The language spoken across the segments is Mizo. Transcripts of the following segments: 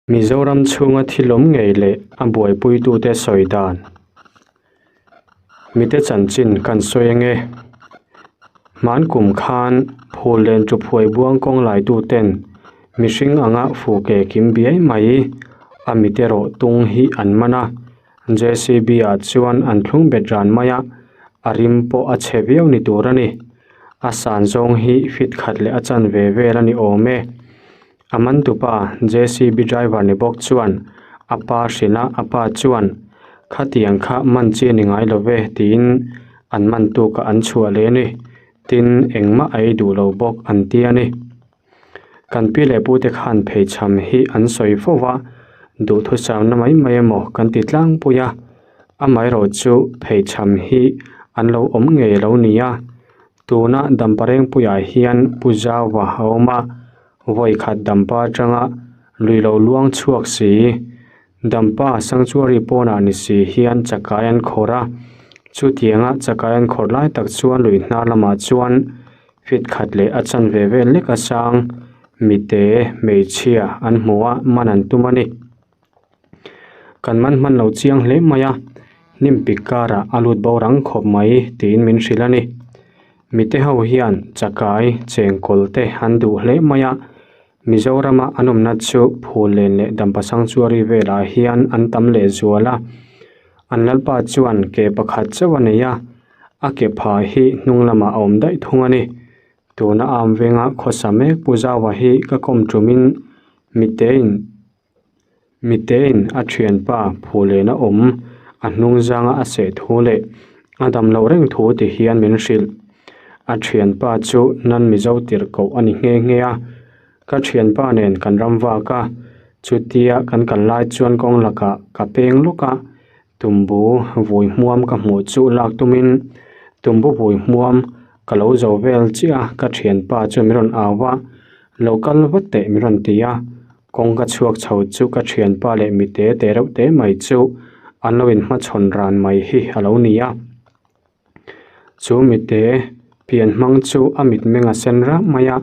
Mizoram chhunga thil awm ngei leh a buaipuitute sawi dan. Mite chanchin kan sawi ange. Hman kum khan phul len chu phuai buang kawng laituten mihring anga fuke kim biai mai a mite rawh tung hi an man a. JCB ah chuan an thlung bet ran mai a, a rim pawh a chhe viau ni tur a ni. A san zawng hi fit khat leh a chanve vel a ni awm e. A mantupa JCB driver ni bawk chuan a pa hrilh a, a pa chuan khatiang kha man chi a ni ngai lo ve tiin an man tuk ah an chhuah leh a ni. Tin, engmah a ei duh lo bawk an ti a ni. Kan pi leh pu te khan pheichham hi an sawi fo va, duhthusam na mai mai emaw kan ti tlangpui a, amaherawh chu pheichham hi an lo awm ngei lo ni a. Tuna Damparengpuiah hian Pu Zauva a awm a, vawi khat Dampa atanga lui lo luang chhuak si. Dampa Sanctuary pawnah ni si hian chakai an khawrh a, chutianga chakai an khawrh lai tak chuan lui hnar lamah chuan fit khat leh a chanve vel lek a sang mite hmeichhia an hmu a, man an tum a ni. Kan man hman lo chiang hle mai a, hnim pik karah a lut bo rang khawp mai tiin min hrilh a ni. Mite ho hian chakai chengkawl te an duh hle mai a, Mizorama an awmna chu Phullen leh Dampa Sanctuary velah hian an tam leh zual a. An lalpa chuan ke pakhat chauh a nei a, a ke pha hi hnung lamah a awm daih thung a ni. Tuna am venga khawsa mek Pu Zaua hi ka kawm tumin mitein Mitein a thianpa phuhlena awm a hnung zanga a seh thu leh a dam loh reng thu ti hian min hrilh. A thianpa chu nan Mizo tirh koh a ni nghe nghe a, ka thianpa nen kan ram vak a, chutia kan kal lai chuan kawng lakah ka peng lawk a, tumbu vui hmuam ka hmuh chu lak tumin tumbu vui hmuam ka lo zo vel chiah a, ka thianpa chu min rawn au a, lo kal vat teh min rawn ti a. Kawngka chhuak chho chu ka thianpa leh mi te te reuh te mai chu an lo inhmachhawn ran mai hi a lo ni a. Chu mite pian hmang chu a mitmeng a sen rap mai a,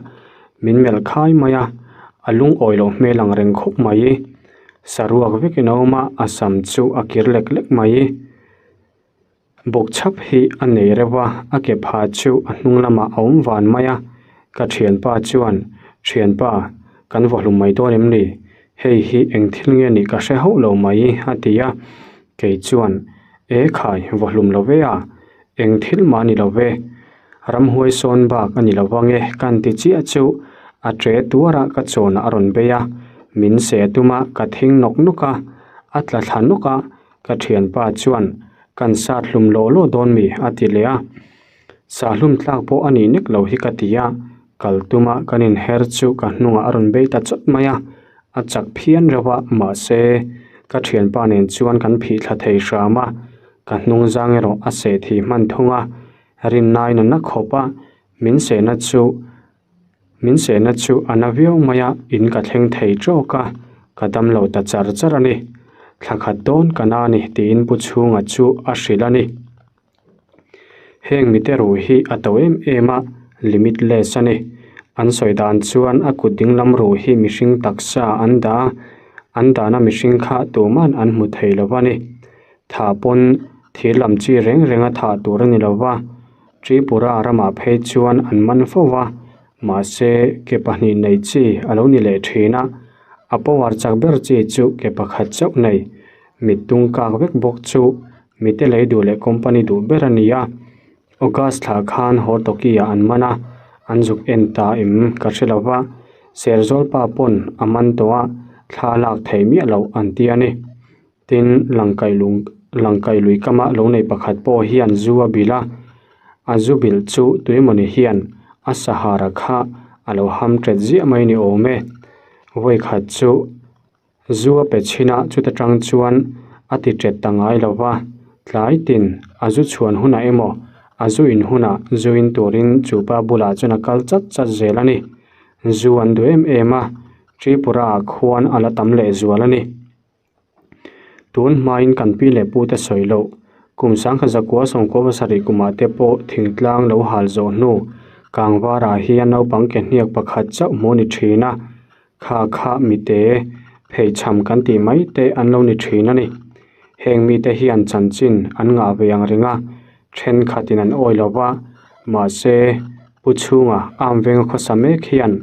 min melh khai mai a, a lungawi loh hmel ang reng khawp mai. Saruak vekin a awm a, a sam chu a kir lek lek mai. Bawk chhap hi a nei reuh a, a ke pha chu a hnung lamah a awm van mai a, ka thianpa chuan, Thianpa, kan vaw hlum mai dawn em ni? Hei hi eng thil nge nih ka hre hauh lo mai, a ti a. Kei chuan, E khai, vaw hlum lo ve a, eng thil mah a ni lo ve. Ramhuai sawn bak a ni lo vang e, kan ti chiah chu a ṭe tuarah ka chawnah a rawn bei a, min seh tum a, ka thing nawk nawk a, a tla thla nawk a, Ka thianpa chuan, Kan sat hlum law law dawn mi? a ti leh a. Sa hlum tlak pawh a nih nek lo hi ka ti a, kal tuma kan inher chu ka hnungah a rawn bei ta chawt mai a, a chak phian reuh a, mahse, ka thianpa nen chuan kan phih thla thei hram a, ka hnung zang erawh a seh thih hman thung a, rinnain a na khawp a, min sehna chu Min sehna chu a na viau mai a, in ka thleng thei tawk a, ka dam lo ta char char a ni. Thla khat dawn ka na a ni tiin Pu Chhunga chu a hrilh a ni. Heng mite ruh hi a to em em a, limitless a ni. An sawi dan chuan a kut dinglam ruh hi mihring taksa an dah a, an dahna mihring kha tuman an hmu thei lo va ni. Thah pawn thir lam chi reng renga thah tur a ni lo va. Tripura ramah phei chuan an man fo va, mahse ke pahnih nei chi a lo ni leh thin a, a power chak ber chi chu ke pakhat chauh nei, mit tung kak vek bawk chu mite lei duh leh company duh ber a ni a. August thla khan Hortoki ah an man a, an zuk en ta em ka hre lo va, Serzawlpa pawn a man tawh a, thla lak thei miah loh an ti a ni. Tin, Langkaih lung Langkaih lui kama lo nei pakhat pawh hian zu a bilh a, a zu bilh chu tuemawni hian a sahara kha a lo ham ṭet ziah mai ni awm e. Vawikhat chu zu a pe chhin a, chuta ṭang chuan a ti ṭet ta ngai lo va, tlai tin a zu chhuan hunah emaw a zu in hunah zu in turin chu pa bulah chuan a kal chat chat zel a ni. Zu an duh em em a, Tripura ah khuan a la tam lehzual a ni. Tun hmain kan pi leh pu te sawi loh, kum sangkhat zakua sawmkua pasarih kumah te pawh thingtlang lo hal zawh hnu kangvarah hian naupang ke hniak pakhat chauh hmuh a ni thin a, kha kha mite Pheichham kan tih mai te an lo ni thin a ni. Heng mite hian chanchin an ngah ve ang reng a, thenkhatin an awi lo va, mahse, Pu Chhunga arm venga khawsa mek hian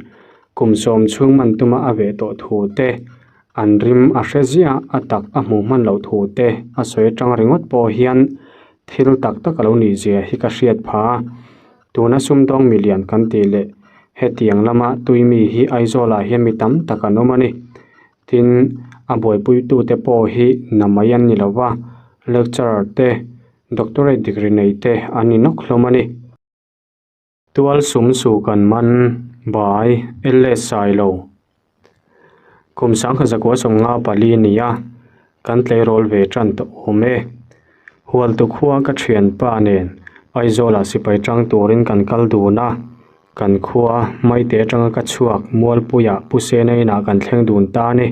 kum sawm chhung man tuma a veh tawh thu te, an rim a hre ziah a tak a hmuh hman loh thu te a sawi atang ringawt pawh hian thil tak tak a lo nih zia hi ka hriat pha a. Tuna sumdawng milian kan tih leh hetiang lama tui mi hi Aizawlah hian mi tam tak an awm a ni. Tin, a buaipuitute pawh hi na mai an ni lo va, lecturer te, doctorate degree nei te an ni nawk hlawm a ni. Tual sum su kan man, bai, LS Sailo. Kum sangkhat zakua sawmnga pali ni a, kan tleirawl ve tan tawh awm e. Hualtu khua ka thianpa nen Aizawlah sipai tang turin kan kal dun a, kan khua Maite atanga ka chhuak Mualpuiah Pu Sena inah kan thleng dun ta a ni.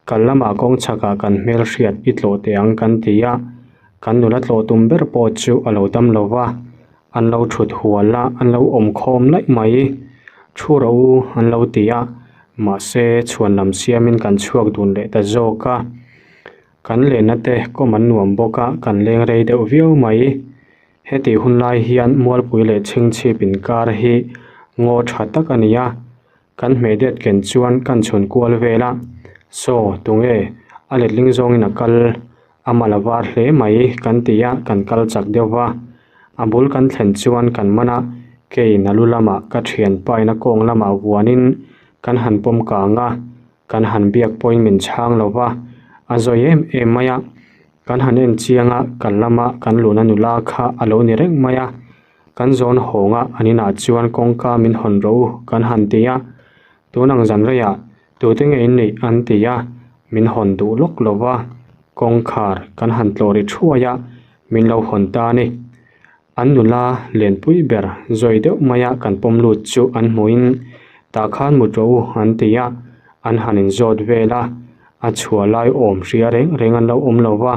Kal lamah kawng chhakah kan hmelhriat i tlawh teh ang kan ti a, kan nula tlawh tum ber pawh chu a lo dam lo va, An lo thut hual a, an lo awm khawm laih mai. Thu rawh u an lo ti a, mahse chhuan lam siamin kan chhuak dun leh ta zawk a. Kan lenna te kawm an nuam bawk a, kan leng rei deuh viau mai. Hetih hun lai hian Mualpui leh Chhingchhip inkar hi ngaw tha tak a ni a, Kan hmeh det ken chuan kan chhun kual vel a, Saw, tunge? A letling zawngin a kal, a mal a var hle mai kan ti a, kan kal chak deuh va. A bul kan thlen chuan kan man a, keiin a lu lamah ka thianpa in a kawng lamah vuanin kan han pawm kang a, kan han biak pawhin min chhang lo va, a zawi em em mai a. Kan han en chiang a, kan lama kan luna nula kha a lo ni reng mai a. Kan zawn hawng a, an inah chuan kawngka min hawn rawh u kan han ti a. Tun ang zan reiah tute nge in nih an ti a, min hawn duh lawk lo va, kawngkhar kan han tlawh ri thuai a, min lo hawn ta a ni. An nula lenpui ber zawi deuh maia kan pawm lut chu an hmuhin tah khan mut rawh u an ti a, an han inzawt vel a, a chhuah lai awm hria reng reng an lo awm lo va.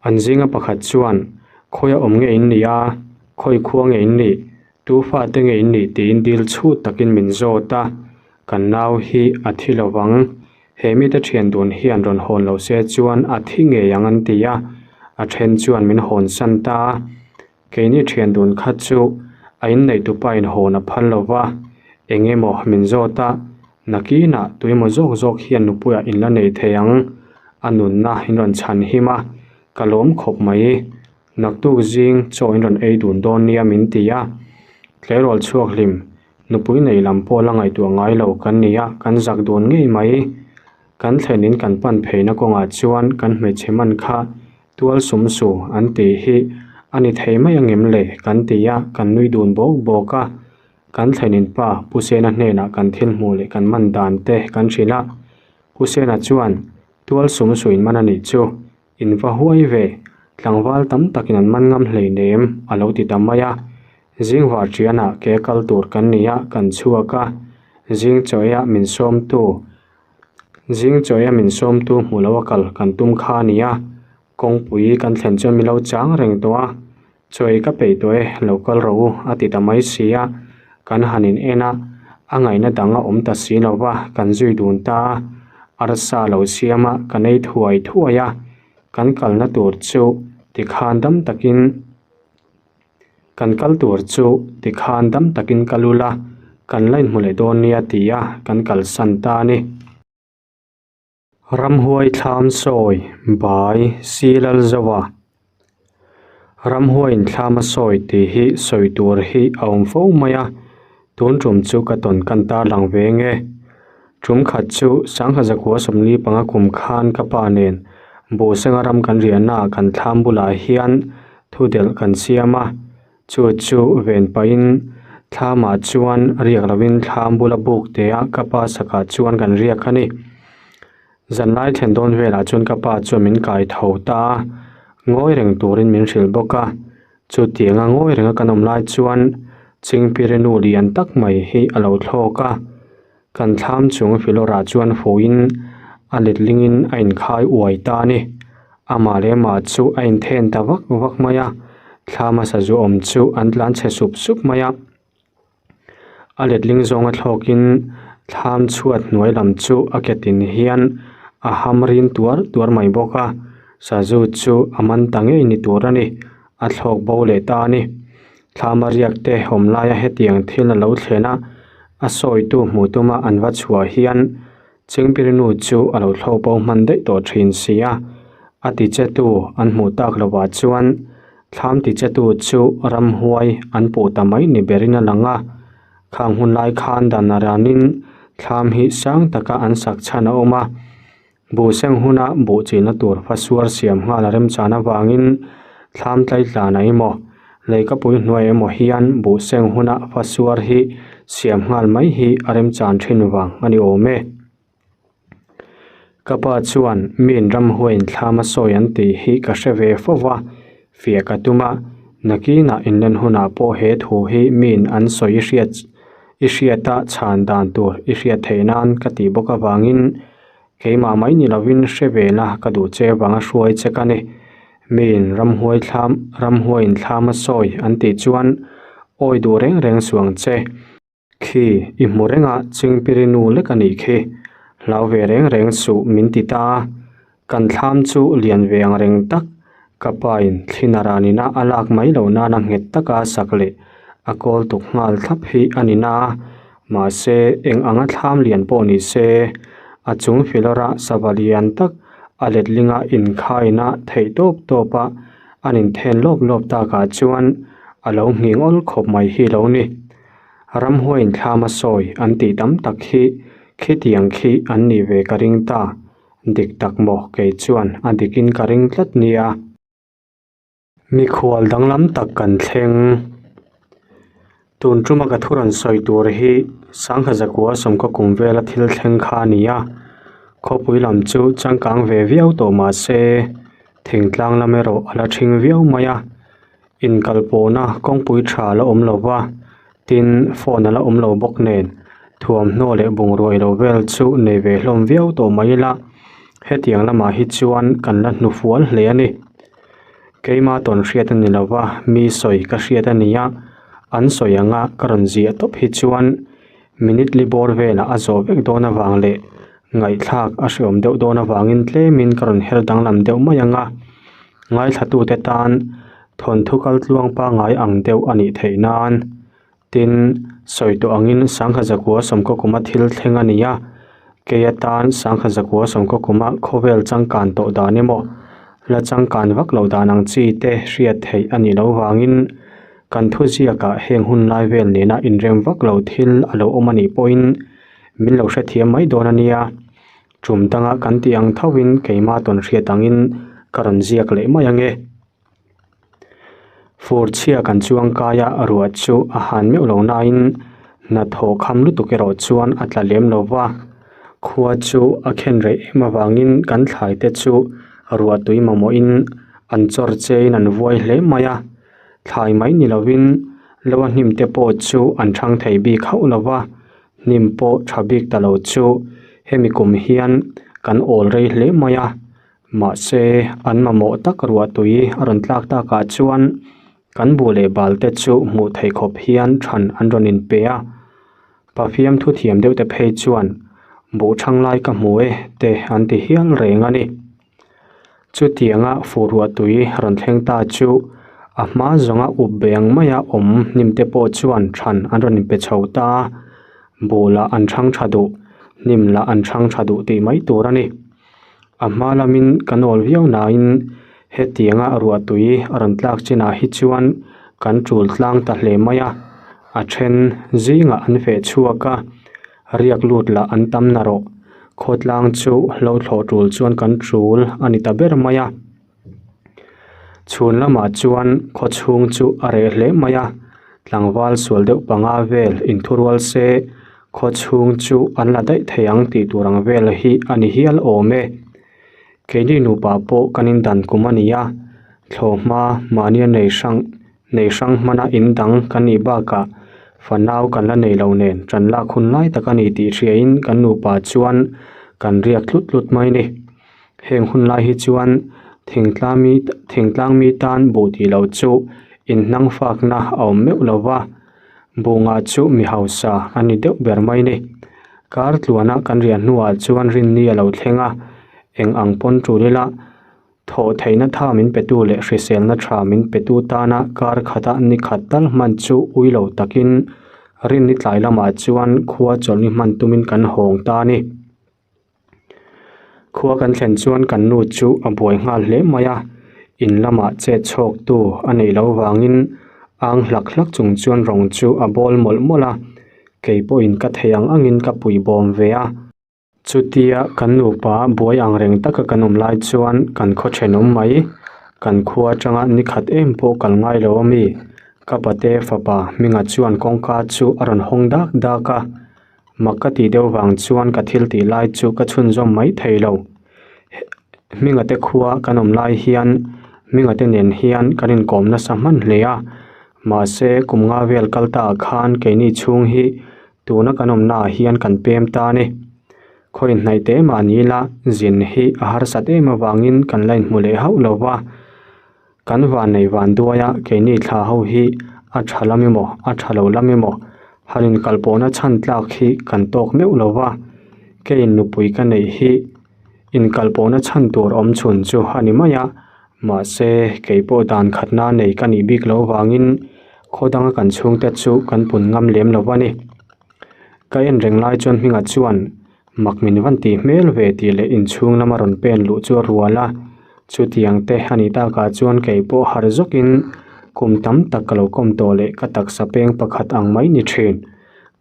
An zinga pakhat chuan, Khawi a awm nge in nih a? Khawi khua nge in nih? Tu fate nge in nih? tiin dil chhut takin min zawt a. Kan nau hi a thi lo vang. He mite thian dun hian rawn hawn lo se chuan a thi ngei ang an ti a. A then chuan min hawn san ta a. Keini thian dun kha chu a inneihtupa in hawn a phal lo va, eng emaw min zawt a, nakinah tuimaw zawk zawk hian nupuiah in la nei thei ang, a nunna in rawn chhan him a, ka lawm khawp mai, naktuk zing chaw in rawn ei dun dawn nia min ti a, tleirawl chhuak hlim, nupui nei lam pawh la ngaihtuah ngai lo kan ni a, kan zak dun ngei mai. Kan thlenin kan pan pheina kawngah chuan kan hmeichhe man kha Tual sum su an tih hi a ni thei mai angem le kan ti a, kan nui dun bawk bawk a. Kan thlenin pa Pu Sena hnenah kan thil hmuh leh kan man dan te kan hrilh a. Pu Sena chuan, Tual sum su in man a nih chu, in va huai ve, tlangval tam takin an man ngam hleinem a lo ti ta mai a. Zingvar ṭianah ke kal tur kan ni a, kan chhuak a. Zing chaw eiah min sawmtu Zing chawi a min sawmtu hmu lo a kal kan tum kha a ni a, kawngpui kan thlen chuan min lo chang reng tawh a, chawi ka peih tawh e, lo kal rawh u a ti ta mai si a, kan han in en a, a ngaihna dang a awm ta si lo va, kan zui dun ta a, arsa lo siam a, kan ei thuai thuai a, kan kalna tur chu tikhan dam takin. Kan kal tur chu tikhan dam takin kal ula, kan la inhmu leh dawn nia ti a kan kalsan ta a ni. Ramhuai thlam sawi bai si lal zauha Ramhuaiin thlam a sawi tih hi sawi tur hi a awm fo mai a, tun tum chu ka tawn kan tarlang ve nge. Tum khat chu Sangha zakua 45 kum khan ka pa nen Buhsenga ram kan riahnaah kan thlam bulah hian Thu delh kan siam a, chu chu ven pahin thlamah chuan riak lovin thlam bula buk te a ka pa sakah chuan kan riak a ni. Zanlai thlen dawn velah chuan ka pa chuan min kai tho ta a, ngawi reng turin min hrilh bawk a. Chutianga ngawi renga kan awm lai chuan Chingpiri nu lian tak mai hi a lo thlawk a. Kan thlam chung filawrah chuan fuhin a letlingin a inkhai uai ta a ni. Amah leh amah chu a inthen ta vak vak mai a, thlam a sazu awm chu an tlan chhe sup sup mai a. A letling zawnga thlawkin. Thlam chhuat hnuai lam chu a ke tin hian a ham rin tuar tuar mai bawk a, sazu chu a man ta ngei ni tur a ni, a thlawk bo leh ta a ni. Thlama riak te awm laia hetiang thil a lo thlen a, a sawitu hmuh tuma an va chhuah hian Chingpirinu chu a lo thlawk bo hman daih tawh thin si a, a tichetu an hmuh tak lovah chuan thlam tichetu chu ramhuai an puh ta mai ni berin a lang a. Khang hun lai khan dan a ranin thlam hi sang taka an sak chhan a awm a, buh seng huna buh chilna tur fasuar siam nghal a remchan avangin thlam tlaitlanah emaw leikapui hnuai emaw hian buh seng huna fasuar hi siam nghal mai hi a remchan thin vang a ni awm e. Ka pa chuan miin ramhuaiin thlam a sawi an tih hi ka hre ve fo va, fiah ka tum a, nakinah inlen hunah pawh he thu hi miin an sawi i hriat i hriata chhan dan tur i hriat theih nan ka tih bawk avangin keimah mai ni lovin hre ve la ka duh che vanga hruai che ka ni. Miin ramhuai thlam ramhuaiin thlam a sawi an tih chuan awi duh reng reng suang che. Khi, i hmu reng a, Chingpiri nu lek a nih khi. Hlau ve reng reng suh min ti ta a. Kan thlam chu lian ve ang reng tak, ka pain thli naran ina a lak mai loh nana nghet taka sak leh a kawl tuk nghal thlap hi a ni na a. Mahse, eng anga thlam lian pawh ni se, a chung filawra sava lian tak a letlinga inkhaina theih tawp tawp a an inthen lawp lawp takah chuan a lo nghing awl khawp mai hi lo ni. Ramhuaiin thlam a sawi an tih tam tak hi khitiang khi an nih ve ka ring ta. Dik tak maw kei chuan a dikin ka ring tlat nia. Mikhual danglam tak kan thleng. Tun tuma ka thu rawn sawi tur hi Sangha Zakua sawmkaw kum vela thil thleng kha a ni a. Khawpui lam chu changkang ve viau tawh mah se thingtlang lam erawh a la ṭhing viau mai a. Inkalpawhna kawngpui tha la awm lo va, tin phone a la awm lo bawk nen thuamhnaw leh bungrua ilo vel chu nei ve hlawm viau tawh mai ila, hetiang lamah hi chuan kan la hnufual hle a ni. Keima tawn hriat a ni lo va, mi sawi ka hriat a ni a, an sawi anga ka rawn ziah tawp hi chuan minute li bawr velah a zawh vek dawn avang leh ngaihthlak a hreawm deuh dawn avangin tlemin ka rawn her danglam deuh mai ang a. Ngaithlatute tan thawnthu kaltluang pangngai ang deuh a nih theih nan. Tin, sawi tawh angin Sangha Zakua sawmkaw kuma thil thleng a ni a, kei atan Sangha Zakua sawmkaw kuma khawvel changkan tawh dan emaw, la changkan vak loh dan ang chi te hriat theih a nih loh vangin kan thuziakah heng hun lai vel nena inrem vak lo thil a lo awm a nih pawhin min lo hrethiam mai dawn a nia. Tum danga kan tih ang thovin keimah tawn hriat angin ka rawn ziak leh mai ange. Fur chhia kan chuang kai a, ruah chu a han meuh lo nain hnathawh kham lutuk erawh chuan a tla lem lo va. Khua chu a khen reh em avangin kan thlai te chu ruah tui mamawhin an chawr chein an vuai hle mai a. Thlai mai ni lovin lo a hnim te pawh chu an thang thei bik hauh lo va. Hnim pawh tha bik ta lo chu hemi kum hian kan awl rei hle mai a, mahse an mamawh tak ruah tui a rawn tlak takah chuan kan buh leh bal te chu hmuh theih khawp hian than an rawn inpe a, Pafiam thuthiam deuh te phei chuan buh thang lai ka hmu e te an ti hial reng a ni. Chutianga fuh ruah tui rawn thleng ta chu a hma zawnga up be ang maia awm hnim te pawh chuan than an rawn inpe chho ta a, buh lah an chhang tha duh, hnim lah an chhang tha duh tih mai tur a ni. A hma lamin kan awl viau nain hetianga ruah tui a rawn tlak chinah hi chuan kan tul tlang ta hle mai a, a then zingah an feh chhuak a. Riak lut lah an tam na rawh. Khawtlang chu hlo thlawh tul chuan kan tul a ni ta ber mai a. Chhun lamah chuan khaw chhung chu a reh hle mai a. Tlangval sual deuh panga vel inthurual se khaw chhung chu an la daih thei ang tih tur ang vel hi a ni hial awm e. Keini nupa pawh kan indan kum a ni a, thlawhhma mahnia nei hrang Nei hrang hmana in dang kan nih bakah fanau kan la nei lo nen ṭan lak hun lai tak a ni tih hriain kan nupa chuan kan riak tlut tlut mai ni. Heng hun lai hi chuan thingtlami thingtlang mi tan buh tih loh chu inhnang fakna a awm meuh lo va, buh ngah chu mi hausa a ni deuh ber mai ni. Kar tluana kan riah hnuah chuan rinni a lo thleng a, eng ang pawn tul ila thawh theihna tha min petu leh hriselna tha min petu tana kar khata ni khat tal hman chu ui lo takin rinni tlai lamah chuan khua chawlhni hman tumin kan hawng ta a ni. Khua kan thlen chuan kan nu chu a buai nghal hle mai a, in lamah chet chhawk tu a neih loh vangin ang hlak hlak chung chuan rawng chu a bawl mawlh mawlh a, kei pawhin ka thei ang angin ka pui bawm ve a. Chutia kan nupa buai ang reng taka kan awm lai chuan kan khaw thenawm mai, kan khua atanga ni khat em pawh kal ngai lo a mi, ka pate fapa hminga chuan kawngka chu a rawn hawng dak dak a. Mak ka tih deuh vang chuan ka thil tih lai chu ka chhunzawm mai thei lo. Hminga te khua kan awm lai hian Hminga te nen hian kan inkawm nasa hman hle a. Mahse kum nga vel kal ta ah khan keini chhung hi tuna kan awmna ah hian kan pem ta a ni. Khawi hnaih teh mah ni ila zin hi a harsat em avangin kan la inhmu leh hauh lo va. Kan vannei van duaia keini thla ho hi a tha lam emaw a tha lo lam emaw han inkalpawhna chhan tlak hi kan tawk meuh lo va, keiin nupui ka neih hi inkalpawhna chhan tur awm chhun chu a ni mai a, mahse kei pawh dan khatna nei ka nih bik loh vangin khaw danga kan chhungte chu kan pun ngam lem lo va ni. Ka en reng lai chuan hmingah chuan Mak min van tih hmel ve tih leh inchhung lama rawn pen luh chu a rual a, chutiang te a nih takah chuan kei pawh harh zawkin kum tam tak ka lo kawm tawh leh ka taksa peng pakhat ang mai ni thin.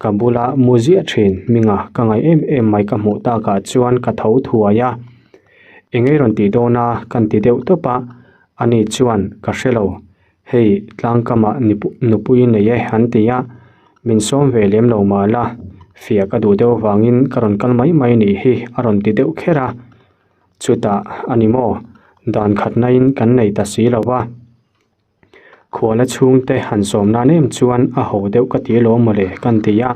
Ka bula mu ziah thin hminga ka ngaih em em mai ka hmuh takah chuan ka tho thuai a, eng ei rawn tih dawn a kan ti deuh tawp a, ani chuan ka hre lo. Hei tlangkamah nupui nei e an ti a, min sawm ve lem lo mah la, fiah ka duh deuh avangin ka rawn kal mai mai nih hi a rawn ti deuh kher a. Chutah a ni maw, dan khatnain kan nei ta si lo va. Khuala chhungte han sawm nan em chuan a ho deuh ka ti alawm mawle kan ti a.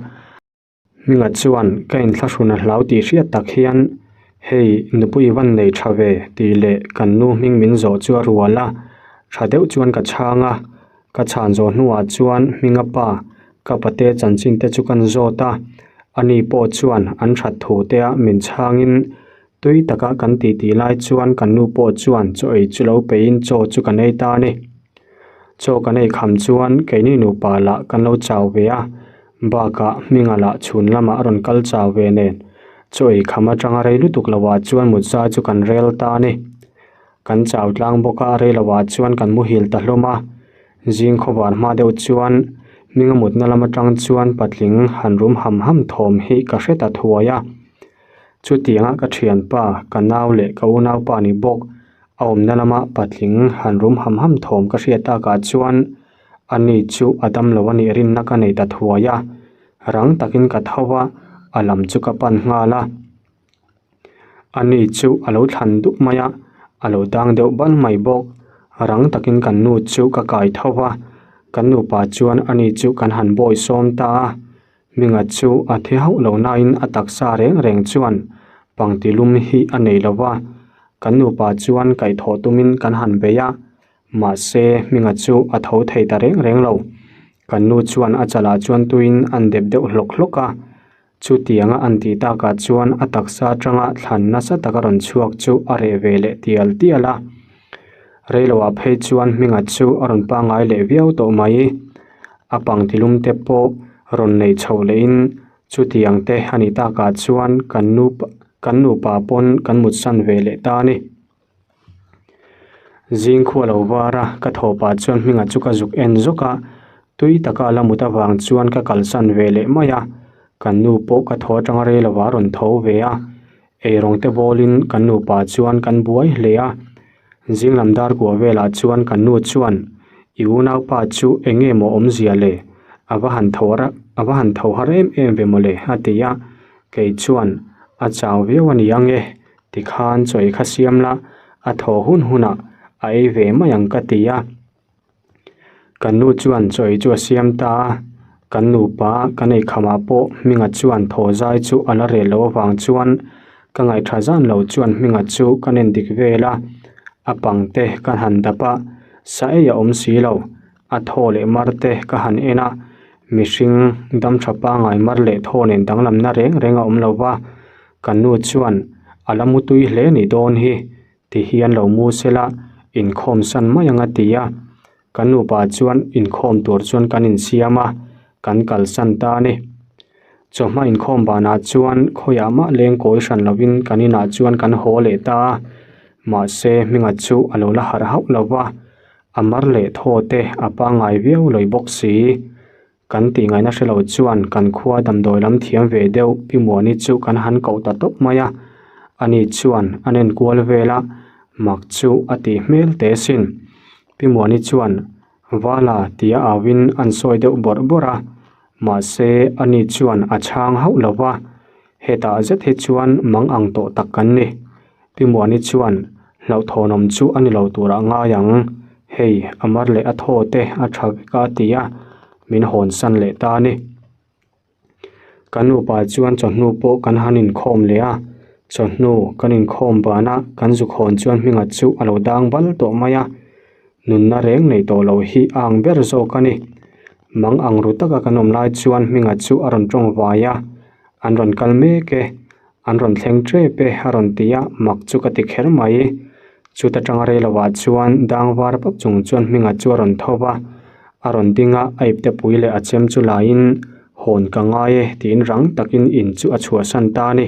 Hminga chuan ka inthlahrun a hlau tih hriat tak hian, Hei, nupui van nei tha ve, tih leh kan nu hming min zawh chu a rual a, tha deuh chuan ka chhang a. Ka chhan zawh hnuah chuan Hminga pa, ka pate chanchin te chu kan zawt a, ani pawh chuan an that thu te a min chhangin tui taka kan titi lai chuan kan nu pawh chuan chaw ei chu lo peiin chaw chu kan ei ta a ni. Chaw kan ei kham chuan keini nupa lah kan lo chau ve a, Bakah Hminga lah chhun lamah a rawn kal chau ve nen, chaw ei kham atanga rei lutuk loah chuan mut zai chu kan rel ta a ni. Kan chau tlang bawk a, rei loah chuan kan muhil ta hlawm a. Zing khawvar hma deuh chuan Hminga mutna lam atang chuan patling han rum ham ham thawm hi ka hre ta thuai a. Chutianga ka thianpa, ka nau leh ka unaupa ni bawk a awmna lama patling han rum ham ham thawm ka hriat takah chuan Ani chu a dam lo a nih rinna ka nei ta thuai a, rang takin ka tho a, a lam chu ka pan nghal a. Ani chu a lo thlan dup mai a, a lo dang deuh bal mai bawk. Rang takin kan nu chu ka kai tho a, kan nupa chuan ani chu kan han bawi sawm ta a. Hminga chu a thi hauh lo nain a taksa reng reng chuan pangti lum hi a nei lo va, kan nupa chuan kaihthawh tumin kan han bei a. Mahse, Hminga chu a tho thei ta reng reng lo. Kan nu chuan a chalah chuan tuiin an dep deuh hlawk hlawk a. Chutianga an tih takah chuan a taksa atanga thlan nasa taka rawn chhuak chu a reh ve leh tial tial a. Reiloah phei chuan Hminga chu a rawn pangngai leh viau tawh mai. A pangtilum te pawh rawn nei chho lehin chutiang te a nih takah chuan kan nu kan nupa pawn kan mutsan ve leh ta a ni. Zing khua lo var a, ka thaw pah chuan hmingah chu ka zuk en zawk a, tui taka a la mut avang chuan ka kalsan ve leh mai a, kan nu pawh ka thaw atanga rei lovah a rawn tho ve a, eirawng te bawlin kan nupa chuan kan buai hle a, zing lam dar kua velah chuan kan nu chuan i unaupa chu eng nge maw awmzia le a va han tho a va han tho har em em ve mawle a ti a, kei chuan a chau viau a ni ang e. Tikhan chaw ei kha siam la, a thaw hun hunah a ei ve mai ang ka ti a. Kan nu chuan chaw ei chu a siam ta a, kan nupa kan ei khamah pawh Hminga chuan thaw zai chu a la rel loh avang chuan ka ngaihṭha zan lo chuan Hminga chu kan en dik vel a, a pang te ka han dap a, sa ei a awm si lo, a thaw leh mar te ka han en a. Mihring dam tha pangai mar leh thaw nen danglamna reng reng a awm lo va, kan nu chuan a la mu tui hle ni dawn hi ti hian lo mu sela inkhawm san mai ang a ti a. Kan nupa chuan inkhawm tur chuan kan insiam a, kan kalsan ta a ni. Chawhma inkhawm banah chuan khawiah mah leng kawi hran lovin kan inah chuan kan haw leh ta a, mahse hminga chu a lo la harh hauh lo va, a mar leh thaw te a pangngai viau lawi bawk si. Kan tih ngaihna hre lo chuan kan khua damdawi lam thiam ve deuh Pi Muani chu kan han koh ta tawp mai a, ani chuan a nen kual vel a, mak chu a tih hmel teh sin. Pi Muani chuan Vala tia auin an sawi deuh bawrh bawrh a, mahse ani chuan a chhang hauh lo va, hetah zet hi chuan mang ang tawh tak kan ni. Pi Muani chuan hlauhthawnawm chu a ni lo turah ngai ang, hei a mar leh a thaw te a tha vek a ti a, min hawn san leh ta a ni. Kan nupa chuan chawhnu pawh kan han inkhawm leh a, chawhnu kan inkhawm banah kan zukhawn chuan hminga chu a lo dang bal tawh mai a, nunna reng nei tawh lo hi a ang ber zawk a ni. Mang ang ru taka kan awm lai chuan hminga chu a rawn tawng vai a, an rawn kal mek e, an rawn thleng tep e a rawn ti a, mak chu ka ti kher mai. Chuta tanga rei lovah chuan dang var pap chung chuan hminga chu a rawn tho va, a rawn ding a, a ipte pui leh a chem chu laiin hawn ka ngai e tiin rang takin in chu a chhuahsan ta a ni.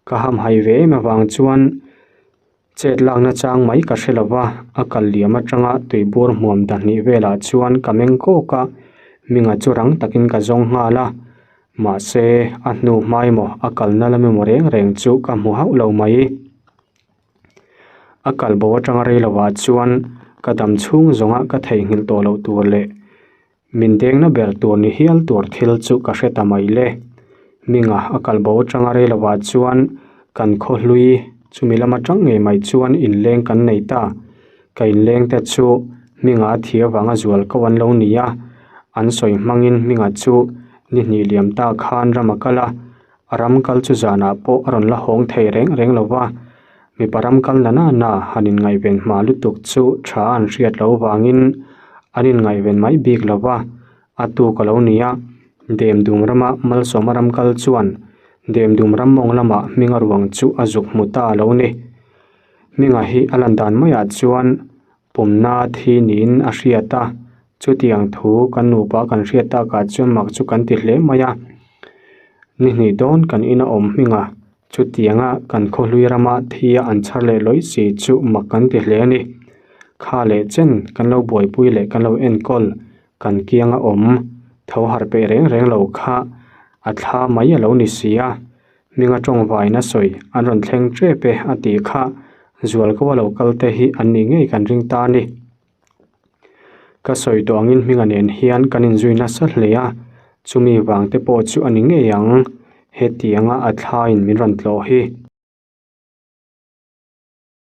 Ka hamhai ve em avang chuan chet lakna chang mai ka hre lo va, a kal liam atanga tuibur hmuam dahnih velah chuan ka meng kawk a, hminga chu rang takin ka zawng nghal a. Mahse a hnu hmai maw a kalna lam emaw reng reng chu ka hmu hauh lo mai. A kal bo atanga rei lovah chuan ka dam chhung zawnga ka theihnghilh tawh loh tur leh min dengna ber tur ni hial tur thil chu ka hre ta mai le. Minga a kal bo atanga rei lovah chuan kan khaw hlui chumi lam atang ngei mai chuan inleng kan nei ta. Ka inleng te chu Hminga a thi avanga zual ko an lo ni a, an sawi hmangin Hminga chu ni hnih liam ta khan ram a kal a, A ram kal chu zanah pawh a rawn la hawng thei reng reng lo va, mipa ram kal na na na han inngaihven hma lutuk chu tha an hriat loh vangin an inngaihven mai bik lo va, a tuk a lo ni a. Demdum rama Malsawma ram kal chuan Demdum ram mawng lamah hminga ruang chu a zuk hmu ta a lo ni. Hminga hi a lan dan maiah chuan pumna thi niin a hriat a, chutiang thu kan nupa kan hriat takah chuan mak chu kan ti hle mai a. Ni hnih dawn kan ina awm hming a, chutianga kan khawhlui rama thi a an chhar leh lawih si chu mak kan ti hle a ni. Kha leh chen kan lo buaipui leh kan lo enkawl kan kianga awm tho harh peih reng reng lo kha a thla mai a lo ni si a. Hminga tawngvaina sawi an rawn thleng tep e a tih kha zualko a lo kal te hi an nih ngei kan ring ta a ni. Ka sawi tawh angin hminga nen hian kan inzui nasa hle a, chumi vang te pawh chu a ni ngei ang hetianga a thlaiin min rawn tlawh hi.